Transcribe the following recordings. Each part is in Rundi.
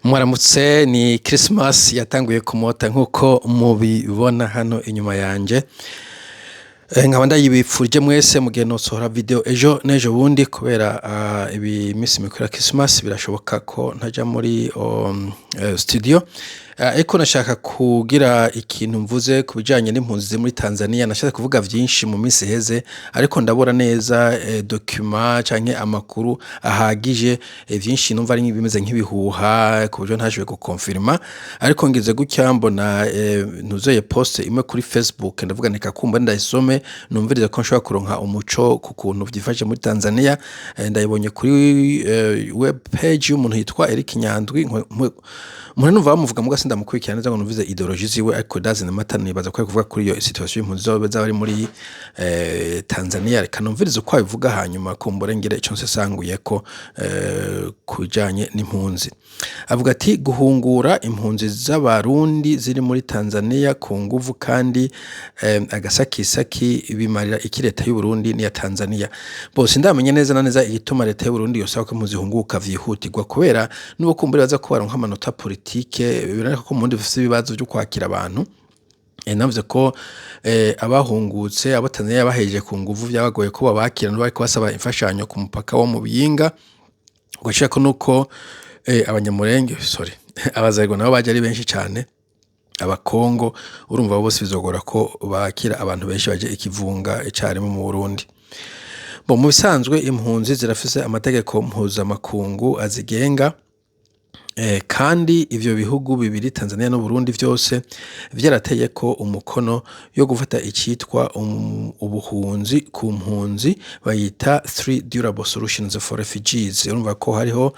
Mwaramutse. Ni Christmas yatanguye kumota nk'uko mubibona hano inyuma yanje. Nkaba ndayibipfurije mwese mu gihe nosohora video ejo n'ejo bundi, kubera ibi minsi mikuru ya Christmas birashoboka ko ntaja muri studio. Ariko nashaka kugira ikintu mvuze ku bijanye n'impunzi ziri muri Tanzania. Nashatse kuvuga vyinshi mu minsi iheze, ariko ndabura neza document canke amakuru ahagije. Vyinshi numva ari bimeze nk'ibihuha, ku buryo ntashoboye gukonfirma. Ariko ngize gutya mbona ntuzeye post imwe kuri Facebook, ndavuga nti kakumba ndayisome, numvirize ko nshobora kuronka umuco ku kuntu vyifashe muri Tanzania. Ndayibonye kuri web page y'umuntu yitwa Eric Nyandwi. Umuntu numva bamuvuga muga sindamukurikirana neza ngo numvize idéologie ziwe, ariko doesn't matter. Nibaza ko ari kuvuga kuri iyo situation y'impunzi zoba zaba ari muri Tanzania. Reka numvirize uko abivuga, hanyuma kumbure ngire ico nsesanguyeko ku bijanye n'impunzi. Avuga ati: "Guhungura impunzi z'Abarundi ziri muri Tanzania ku nguvu kandi agasakisaki bimarira iki leta y'u Burundi n'iya Tanzania?" Bose ndamenye neza na neza igituma leta y'u Burundi yosaba ko impunzi zihunguka vyihutirwa, kubera n'ubu kumbure baza ko baronka amanota politike. Biraboneka ko mu Burundi bafise ibibazo vyo kwakira abantu. Navuze ko abahungutse, abo Tanzania yabahejeje ku nguvu, vyabagoye ko babakira, bariko basaba imfashanyo ku mupaka wo mu Biyinga. Ugashirako nuko Abanyamurenge, sorry, Abazayirwa nabo baje ari benshi cane, Abakongo. Urumva abo bose bizogora ko bakira abantu benshi baje ikivunga icarimwe mu Burundi. Bo mu bisanzwe impunzi zirafise amategeko mpuzamakungu azigenga. Kandi ivyo bihugu bibiri, Tanzania n'Uburundi, vyose vyarateyeko umukono yo gufata icitwa ubuhunzi ku mpunzi, bayita Three Durable Solutions for Refugees. Urumva ko hariho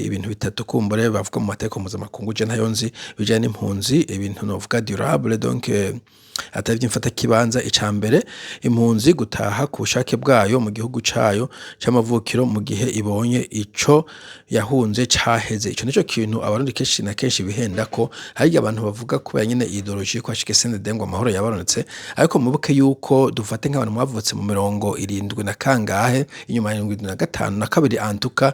ibintu bitatu kumbure bavuga mu mategeko mpuzamakungu, je ntayo nzi, bijanye n'impunzi, ibintu novuga durable, donc atari ivy'imfatakibanza. Ica mbere, impunzi gutaha ku bushake bwayo mu gihugu cayo c'amavukiro mu gihe ibonye ico yahunze caheze. Ico nico kintu Abarundi kenshi na kenshi bihendako. Hari igihe abantu bavuga kubera nyene idéologie ko hashika CNDD ngo amahoro yabaronetse, ariko mubuke yuko dufate nk'abantu mwavutse mu 70 na kangahe, inyuma ya 75 na kabiri antuka,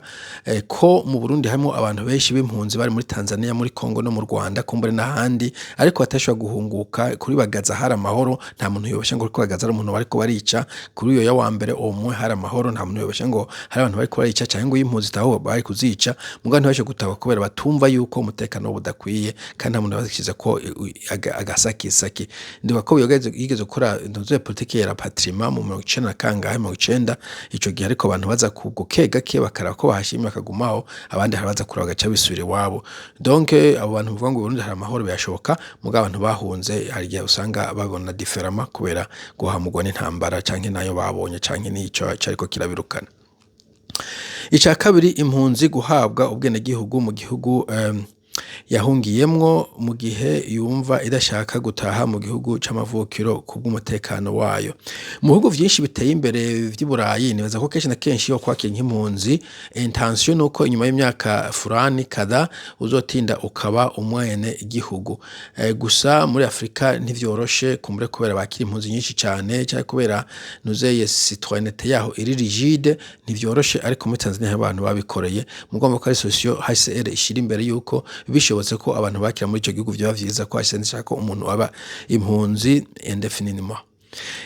ko mu Burundi harimwo abantu benshi b'impunzi bari muri Tanzania, muri Congo no mu Rwanda, kumbure n'ahandi, ariko batashobora guhunguka. Kuri Bagaza hari amahoro, nta muntu yobesha ngo kuri Bagaza hari umuntu bariko barica. Kuri uyo ya wa mbere omwe hari amahoro, nta muntu yobesha ngo hari abantu bariko barica, canke ngo iyo impunzi itaho bari kuzica. Mugabo ntibashe gutaha kubera batumva yuko umutekano budakwiye, kandi nta muntu yabashize ko agasakisaki. Ndibuka ko yigeze gukora ntuzuye politike ya rapatriement mu 90 na kangahe, 90 ico gihe, ariko abantu baza guke gake bakaraba ko bahashimye bakagumaho, abandi hari abaza kuraba bagaca bisubira iwabo. Donc abo bantu bavuga ngo Burundi hari amahoro, birashoboka, mugabo abantu bahunze hari igihe usanga babona différemment kubera guhamugwa n'intambara canke nayo babonye canke n'ico cariko kirabirukana. Ica kabiri, impunzi guhabwa ubwenegihugu mu gihugu yahungiyemwo mu gihe yumva idashaka gutaha mu gihugu c'amavukiro kubw'umutekano wayo. Mu bihugu vyinshi biteye imbere vy'i Burayi, nibaza ko kenshi na kenshi iyo kwakira nk'impunzi, intention nuko inyuma y'imyaka furani kada uzotinda ukaba umwene igihugu. Gusa muri Afrika ntivyoroshe, kumbure kubera bakira impunzi nyinshi cane canke kubera nuzeye citoyenneté yaho iri rigide, ntivyoroshe. Ariko muri Tanzania hari abantu babikoreye. Mugomba ko ari solution HCR ishira imbere, yuko bishobotse ko abantu bakira muri ico gihugu vyoba vyiza, ko HCR ishaka ko umuntu aba impunzi indéfiniment.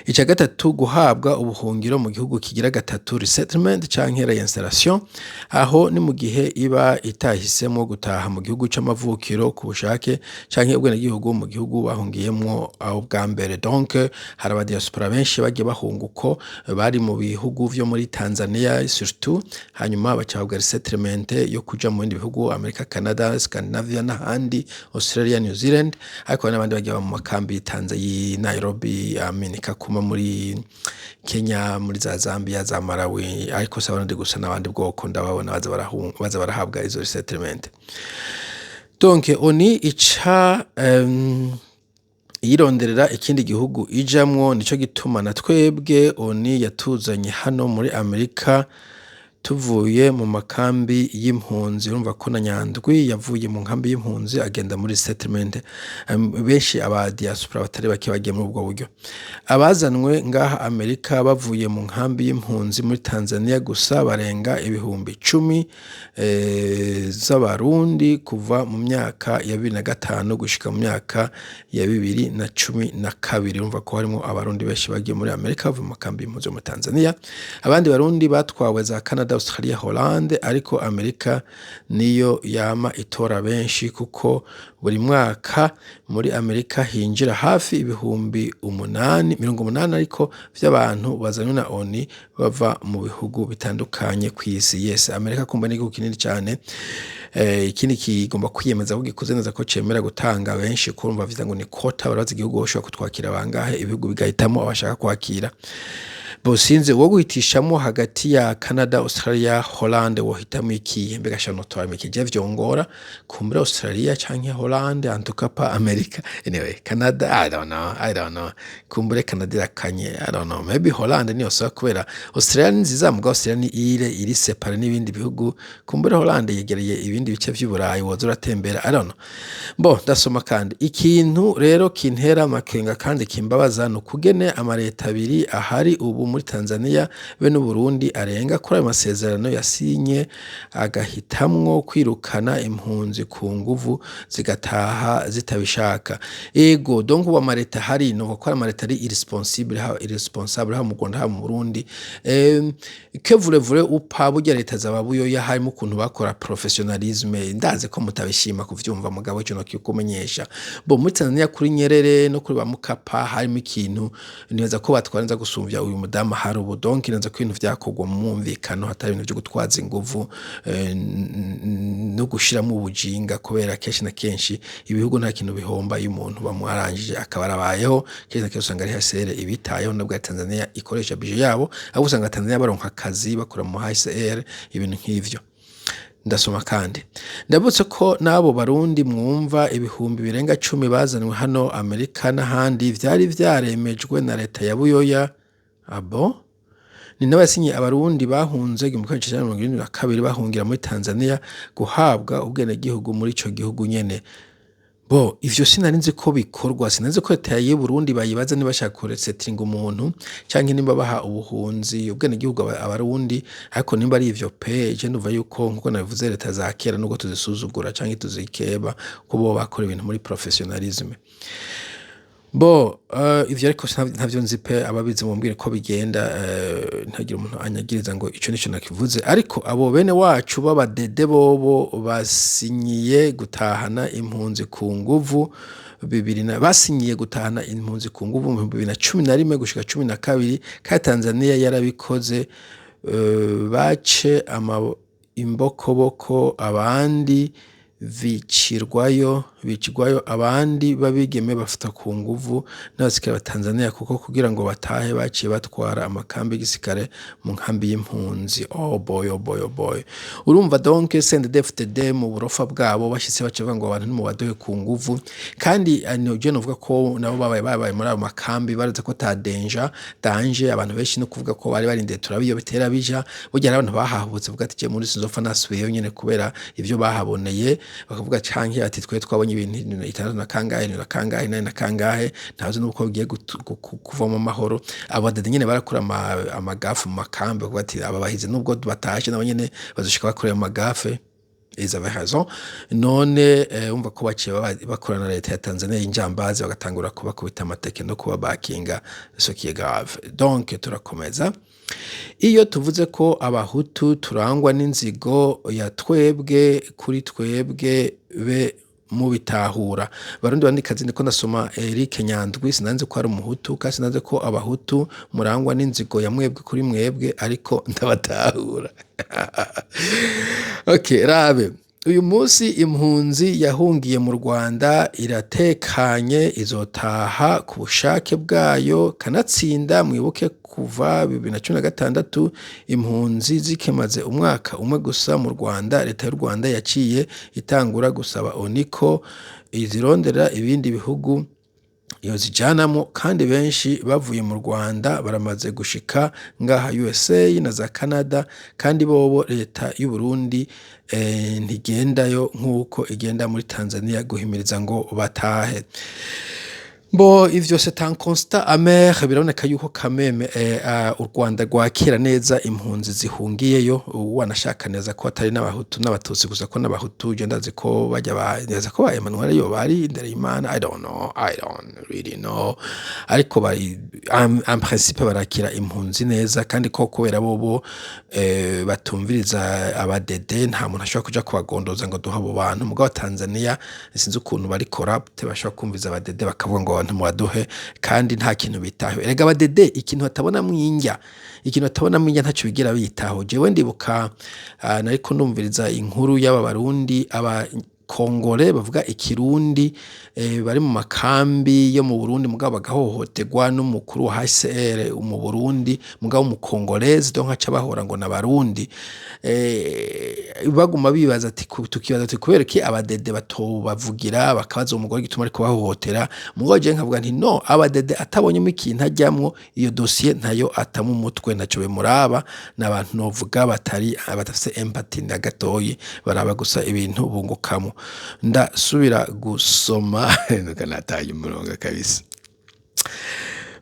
Ica gatatu, guhabwa ubuhungiro mu gihugu kigira gatatu, resettlement canke reinstallation. Aho ni mu gihe iba itahisemwo gutaha mu gihugu c'amavukiro ku bushake canke ubwenegihugu mu gihugu bahungiyemwo aho bwa mbere. Donc hari aba diaspora benshi bagiye bahunga uko bari mu bihugu vyo muri Tanzania surtout, hanyuma baca bahabwa resettlement yo kuja mu bindi bihugu, Amerika, Canada, Scandinavia n'ahandi, Australia, New Zealand. Ariko hari n'abandi bagiye baba mu makambi Tanzania, Nairobi, Amin, Kakuma muri Kenya, muri za Zambia, za Malawi. Ariko si Abarundi gusa, n'abandi bwoko ndababona baza barahunga, baza barahabwa izo resettlement. Donc ONU ica yironderera ikindi gihugu ijamwo. Nico gituma na twebwe ONU yatuzanye hano muri Amerika. Tuvuye mu makambi y'impunzi. Urumva ko na Nyandwi yavuye mu nkambi y'impunzi agenda muri settlement. Benshi aba diaspora batari bake bagiye muri ubwo buryo. Abazanwe ngaha Amerika bavuye mu nkambi y'impunzi muri Tanzania gusa barenga 10,000 z'Abarundi kuva mu myaka ya 2005 gushika mu myaka ya 2012. Urumva ko harimwo Abarundi benshi bagiye muri Amerika bavuye mu makambi y'impunzi yo muri Tanzania. Abandi Barundi batwawe za Canada, Australia, Hollande, ariko Amerika niyo yama itora benshi, kuko buri mwaka muri Amerika hinjira hafi 8,000, 80 ariko vy'abantu bazanywe na ONU bava mu bihugu bitandukanye kw'isi. Yes, Amerika kumva ni igihugu kinini cane. Ikindi kigomba kwiyemeza ko gikuze neza, ko cemera gutanga benshi, kurumva vyita ngo ni quota. Barabaza igihugu boshobora kutwakira bangahe, ibihugu bigahitamo abashaka kwakira. Bo sinzi, wo guhitishamwo hagati ya Canada, Australia, Hollande, wohitamwo ikihe? Mbega sha notora iki? Je vyongora kumbura Australia canke Hollande, en tout cas pas Amerika. Anyway, Canada, I don't know, I don't know. Kumbure Canada irakanye, I don't know, maybe Hollande niyo sawa, kubera Australia ni nziza, mugabo Australia ni île iri séparée n'ibindi bihugu. Kumbure Hollande yegereye ibindi bice vy'Uburayi, woza uratembera, I don't know. Bo ndasoma kandi. Ikintu rero kintera amakenga kandi kimbabaza ni ukugene amareta abiri ahari ubu muri Tanzania be n'Uburundi arenga kuri ayo masezerano yasinye, agahitamwo kwirukana impunzi ku nguvu, zigataha zitabishaka. Ego, donc ubu amareta ahari, novuga ko ari amareta ari irresponsible, haba irresponsable, haba mu Rwanda, haba mu Burundi. Que voulez-vous ou pas, burya leta zaba Buyoya harimo ukuntu bakora professionnalisme. Ndazi ko mutabishima kuvyumva, mugabo ico nokikumenyesha. Bo muri Tanzania, kuri Nyerere no kuri ba Mukapa, harimo ikintu nibaza ko batwara neza gusumvya uyu mudamu hari ubu. Donc nibaza ko ibintu vyakorwa mu mwumvikano, hatari ibintu vyo gutwaza inguvu no gushiramo ubujinga, kubera kenshi na kenshi ibihugu nta kintu bihomba iyo umuntu bamwarangije akaba arabayeho. Kenshi na kenshi usanga ari HCR ibitayeho, nubwo Tanzania ikoresha budget yabo, ahubwo usanga Tanzania baronka akazi bakora mu HCR, ibintu nk'ivyo. Ndasoma kandi. Ndabutse ko n'abo Barundi mwumva 10,000 birenga bazanwe hano Amerika n'ahandi vyari vyaremejwe na leta ya Buyoya. Abo ni n'abasinye. Abarundi bahunze 1972 bahungira muri Tanzania guhabwa ubwenegihugu muri ico gihugu nyene. Bo ivyo sinari nzi ko bikorwa, sinari ko leta y'u Burundi bayibaza niba bashaka kuresetinga umuntu canke nimba baha ubuhunzi, ubwenegihugu Abarundi. Ariko nimba ari ivyo pe, je ndumva yuko, nkuko nabivuze, leta za kera, nubwo tuzisuzugura canke tuzikeba, ko bo bakora ibintu muri professionnalisme. Bo ivyo ariko ntavyo nzi pe. Ababizi mumbwire ko bigenda, ntagire umuntu anyagiriza ngo ico nico nakivuze. Ariko abo bene wacu b'abadede bobo basinyiye gutahana impunzi ku nguvu bibiri na basinyiye gutahana impunzi ku nguvu mu 2011 gushika 12, kandi Tanzania yarabikoze. Bace ama imbokoboko, abandi bicirwayo, abandi b'abigeme bafata ku nguvu n'abasirikare ba Tanzania, kuko kugira ngo batahe baciye batwara amakambi y'igisirikare mu nkambi y'impunzi. Oh boy, oh boy, oh boy! Urumva donc CNDD-FDD mu burofa bwabo bashitse baca bavuga ngo abantu nimubaduhe ku nguvu. Kandi je novuga ko nabo babaye muri ayo makambi barazi ko ta danger. Abantu benshi no kuvuga ko bari barindiye turabe iyo bitera bija. Burya hari abantu bahahubutse bavuga ati: "Je muri sinzopfa nasubiyeyo nyene", kubera ivyo bahaboneye. Bakavuga canke ati: "Twe twabonye ibintu itandatu na kangahe na kangahe na kangahe, ntazi nuko bigiye kuva mu mahoro." Abadede nyene barakora amagafe mu makambi, bavuga ati: "Aba bahize nubwo batashe, nabo nyene bazoshika bakorera amagafe." Ils avaient raison. None umva ko baciye bakorana na leta ya Tanzania y'injambazi, bagatangura kubakubita amateke no kubabakinga, ce qui est grave. Donc turakomeza. Iyo tuvuze ko Abahutu turangwa n'inzigo ya twebwe kuri twebwe, be mubitahura. Barundi bandikazi, ndiko ndasoma Eric Nyandwi. Sinanze ko ari Umuhutu, kandi sinanze ko Abahutu murangwa n'inzigo ya mwebwe kuri mwebwe, ariko ndabatahura. Okay, rabe uyu munsi impunzi yahungiye mu Rwanda iratekanye, izotaha ku bushake bwayo. Kanatsinda mwibuke kuva 2016 impunzi zikimaze umwaka umwe gusa mu Rwanda, leta y'u Rwanda yaciye itangura gusaba ONU ko izirondera ibindi bihugu. Yozijanamwo, kandi benshi bavuye mu Rwanda baramaze gushika ngaha USA na za Canada, kandi bobo leta y'u Burundi ntigendayo nk'uko igenda muri Tanzania guhimiriza ngo batahe. Bo ivyo c'est un constat amer. Biraboneka yuko kameme u Rwanda rwakira neza impunzi zihungiyeyo, wanashaka neza ko atari n'abahutu n'abatutsi gusa, ko n'abahutu je ndazi ko bajya ba neza ko ba Emmanuel yo bari Ndereyimana. I don't know, I don't really know, ariko bari en principe barakira impunzi neza, kandi ko kubera bobo batumviriza abadede, nta muntu ashobora kuja kubagondoza ngo duha abo bantu. Mugabo Tanzania sinzi ukuntu bari corrupt, bashobora kumviza abadede bakavuga ngo abantu mubaduhe, kandi nta kintu bitaho. Erega abadede ikintu batabonamwo indya ntaco bigira bitaho. Jewe ndibuka nariko ndumviriza inkuru y'aba Barundi, aba Kongore bavuga ikirundi, bari mu makambi yo mu Burundi, mugabo bagahohoterwa n'umukuru wa HCR mu Burundi, mugabo w'umukongolese, donc aca bahora ngo n'abarundi. Baguma bibaza ati, tukibaza ati kubera iki abadede batobavugira, bakabaza umugore igituma ariko bahohotera? Mugabo jewe nkavuga nti no, abadede atabonyemo ikintu ajyamwo, iyo dosiye ntayo atama umutwe, ntaco bimuraba. N'abantu novuga batari badafise empathy na gatoyi, baraba gusa ibintu bungukamo. Ndasubira gusoma, nataye umurongo kabisa.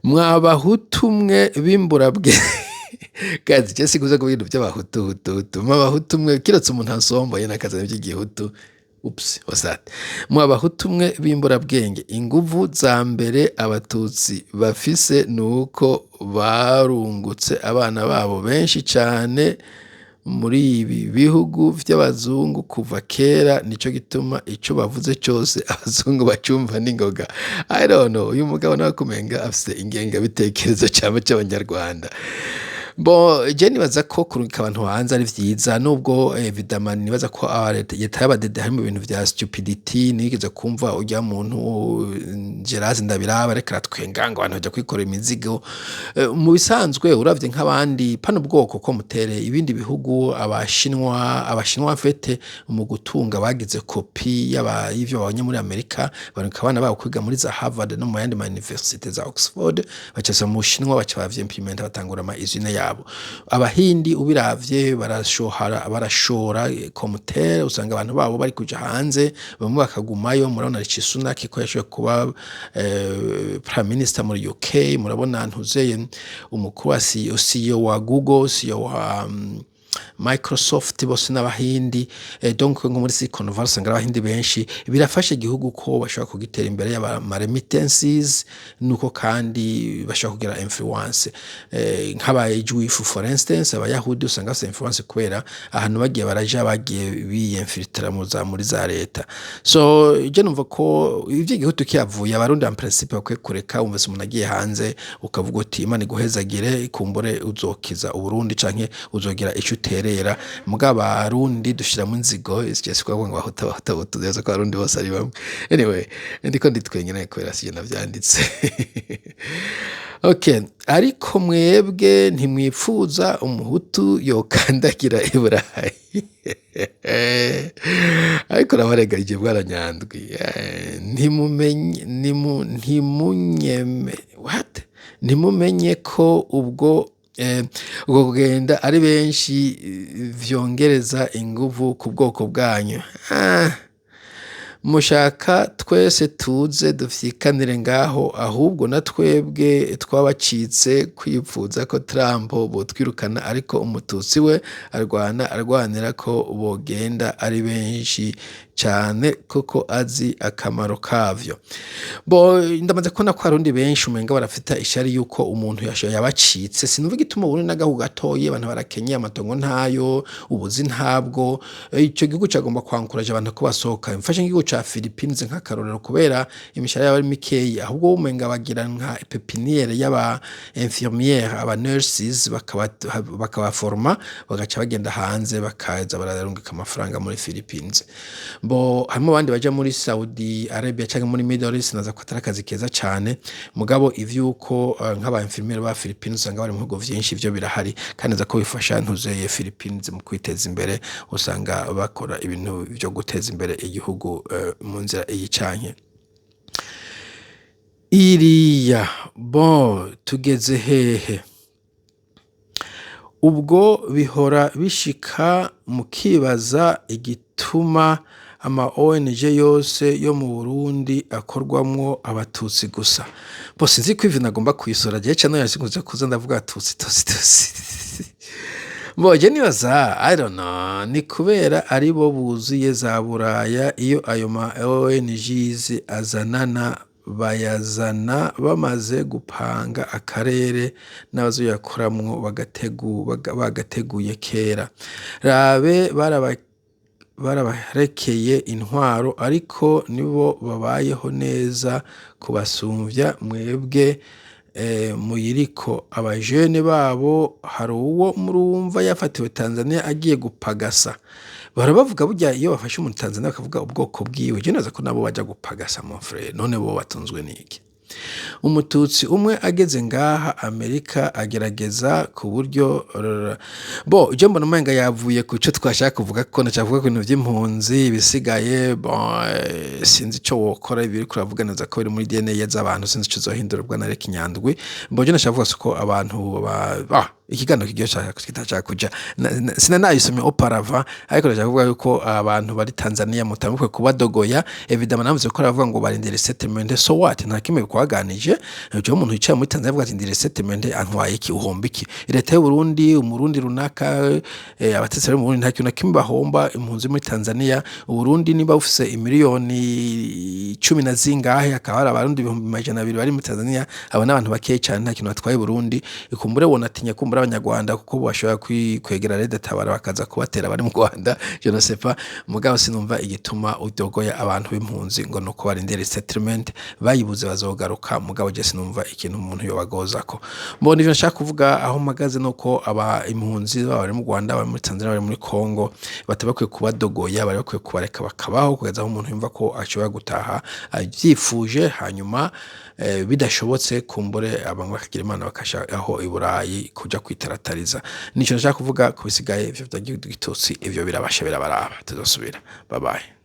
Mwa bahutu mwe b'imburabwe, guys, je sikuza ku bintu by'abahutu hutu hutu. Mwa bahutu mwe, kiretse umuntu ansomboye nakazana iby'igihutu. Ups, wasate. Mwa bahutu mwe b'imburabwenge, inguvu za mbere abatutsi bafise nuko barungutse abana babo benshi cane muri ibi bihugu vy'abazungu kuva kera, nico gituma ico bavuze cose abazungu bacumva n'ingoga. I don't know, uyu mugabo nawe kumenga afise ingengabitekerezo cama c'abanyarwanda. Bon, je nibaza ko kurungika abantu hanze ari vyiza, nubwo évidemment nibaza ko leta y'abadede harimo ibintu vya stupidity. Nigeze kumva urya muntu Gerard Ndabiraba ariko aratwenga ngo abantu baja kwikorera imizigo. Mu bisanzwe uravye nk'abandi pano ubwoko ko mutere ibindi bihugu, abashinwa fete mu gutunga bagize copie y'ivyo babonye muri Amerika, barungika abana babo kwiga muri za Harvard no mu yandi ma université za Oxford, baca mu Bushinwa baca bavy'implementa, batangura ama usine yabo. Abahindi ubiravye barashohara, barashora komutere, usanga abantu babo bari kuja hanze, bamwe bakagumayo. Murabona Rishi Sunak ko yashoboye kuba prime minister muri UK. Murabona ntuzeye umukuru wa CEO, CEO wa Google, CEO wa Microsoft, bose n'abahindi. Donc nko muri Silicon Valley usanga ari abahindi benshi. Birafasha igihugu ko bashobora kugitera imbere y'aba remittances, nuko kandi bashobora kugira influence, nk'aba Jewish for instance, abayahudi usanga bafise influence kubera ahantu bagiye baraja, bagiye biyinfiltra mu za muri za leta. So je numva ko ivyo igihugu kihavuye, abarundi en principe bakwiye kureka. Wumvise umuntu agiye hanze, ukavuga uti Imana iguhezagire, ikumbure uzokiza Uburundi canke uzogira ico uterera. Mugabo abarundi dushiramo inzigo, sikuvuga ngo abahutu, abahutu, abahutu, neza ko abarundi bose ari bamwe. Anyway, ndiko nditwengera kubera sije navyanditse. Okay, ariko mwebwe ntimwipfuza umuhutu yokandagira i Burayi, ariko nabarenganije bwana Nyandwi. Ntimumenye ntimunyeme what, ntimumenye ko ubwo kugenda ari benshi vyongereza inguvu ku bwoko bwanyu. Ah. Mushaka twese tuze dufyikanire ngaho, ahubwo na twebwe twabacitse kwipfuza ko Trump botwirukana, ariko umututsi we arwana arwanira ko bogenda ari benshi cane kuko azi akamaro kavyo. Bo ndamaze kubona ko abarundi benshi umenga barafita ishari yuko umuntu yabacitse. Sinumva igituma. Uburundi n'agahugu gatoyi, abantu barakenye, amatongo ntayo, ubuzi ntabwo. Ico gihugu cagomba kwankuraje abantu ko basohoka. Mfashe nk'igihugu ca Philippines nk'akarorero, kubera imishahara yabo ari mikeyi, ahubwo umenga bagira nka pépinière y'aba infirmière, aba nurses, bakabaforma, bagaca bagenda hanze, bakaza bararungika amafaranga muri Philippines. Bo harimo abandi baja muri Saudi Arabia canke muri Middle East, naza ko atari akazi keza cane. Mugabo ivyuko nk'aba infirmière ba Philippines usanga bari mu bihugu vyinshi, ivyo birahari, kandi nza ko bifasha ntuzeye Philippines mu kwiteza imbere, usanga bakora ibintu vyo guteza imbere igihugu mu nzira iyi canke. Iriya bon, tugeze hehe? Ubwo bihora bishika mukibaza igituma ama ONG yose yo mu Burundi akorwamwo abatutsi gusa. Bo, sinzi ko ivyo nagomba kuyisora jewe cano yasinkunze kuza ndavuga tutsi tutsi tutsi. Bo, je nibaza, I don't know, ni kubera aribo buzuye za Buraya. Iyo ayo ma ONGs azanana, bayazana bamaze gupanga akarere n'abazoyakoramwo, bagateguye kera. Rabe barabarekeye intwaro, ariko nibo babayeho neza kubasumvya mwebwe muyiriko. Abajene babo, hari uwo murumva yafatiwe Tanzania agiye gupagasa? Bahora bavuga burya iyo bafashe umuntu Tanzania bakavuga ubwoko bwiwe. Je nibaza ko nabo baja gupagasa, mon frère. None bo batunzwe n'iki? Umututsi umwe ageze ngaha Amerika agerageza ku buryo. Bo, je mbona umenga yavuye ku ico twashaka kuvuga, ko ndacavuga ku bintu vy'impunzi. Ibisigaye, bon, sinzi ico wokora. Ibi uriko uravuga neza ko biri muri DNA z'abantu, sinzi ico uzohindura. Bwana Reka Inyandwi, mbo je ndashaka kuvuga ko abantu ikiganiro kigiye kitashaka kuja sinanayisomye auparavant, ariko ndashaka kuvuga yuko abantu bari Tanzania mutambuke kubadogoya. Évidemment navuze ko aravuga ngo barindira resettlement. So what? Nta kimwe bikwaganije. Je umuntu yicaye muri Tanzania avuga ati ndira resettlement, antwaye iki? Uhomba iki? Leta y'u Burundi, umurundi runaka, abatetsi bari mu Burundi, nta kintu na kimwe bahomba. Impunzi muri Tanzania, Uburundi niba bufise imiliyoni cumi na zingahe, hakaba hari abarundi 200,000 bari muri Tanzania, abo n'abantu bakeya cane, nta kintu batwaye Burundi. Ikumbure wonatinya kumbura abanyarwanda, kuko bashobora kwegera Red Tabara bakaza kubatera bari mu Rwanda, je ne sais pas. Mugabo sinumva igituma udogoya abantu b'impunzi ngo nuko barindira resettlement. Bayibuze bazogaruka, mugabo je sinumva ikintu umuntu yobagozako. Mbona ivyo nshaka kuvuga aho mpagaze nuko aba impunzi, baba bari mu Rwanda, bari muri Tanzania, bari muri Congo, bataba bakwiye kubadogoya, bari bakwiye kubareka bakabaho kugeza aho umuntu yumva ko ashobora gutaha avyifuje. Hanyuma bidashobotse, kumbure abantu bakagira Imana bakasha aho i Burayi kuja kwitaratariza. Nico nshaka kuvuga. Ku bisigaye ivyo vya gitutsi, ivyo birabasha, birabaraba. Tuzosubira, bye bye.